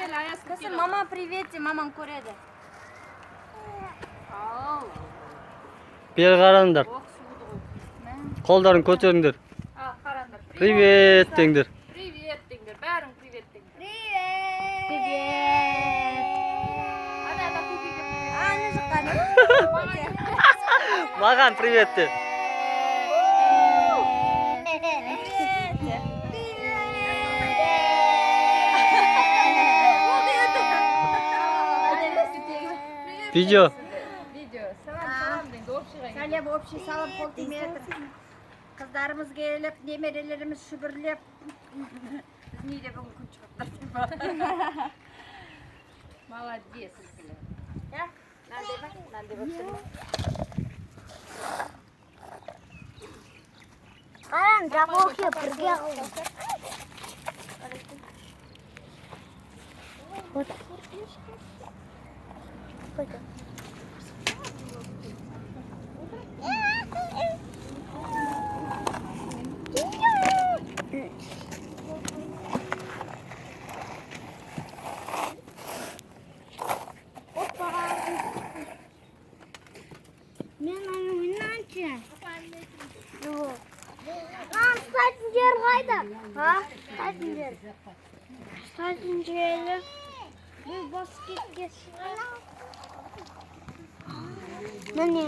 Кел, Аяз. Кәсір, мама, привет де, мамаң көреді. Ал. Бері қараңдар. Ох, суыды ғой. Қолдарын көтеріңдер. Ал, қараңдар. Привет деңдер. Привет деңдер. Бәрің привет деңдер. Привет. Ана, ана көкеге привет. Ана жаққа. Маған привет де. Видео. Видео. Салам, салам деңдер. Общийға. Сәлем, общий салам, қол тимей. Қыздарымыз келіп, немерелеріміз шүбірлеп. Біздің үйде бүгін күн шығып тұр. Молодец. Иә? Мынандай ма? Мынандай болып тұр ма? Қараң, жабылып бірге қылды. Вот. Вот. Опа. Мен аны иначе. Жоқ. Мам, ұстайтын жер қайда? А? Ұстайтын жер. Ұстайтын жері. Бұл басып кеткен. Міне.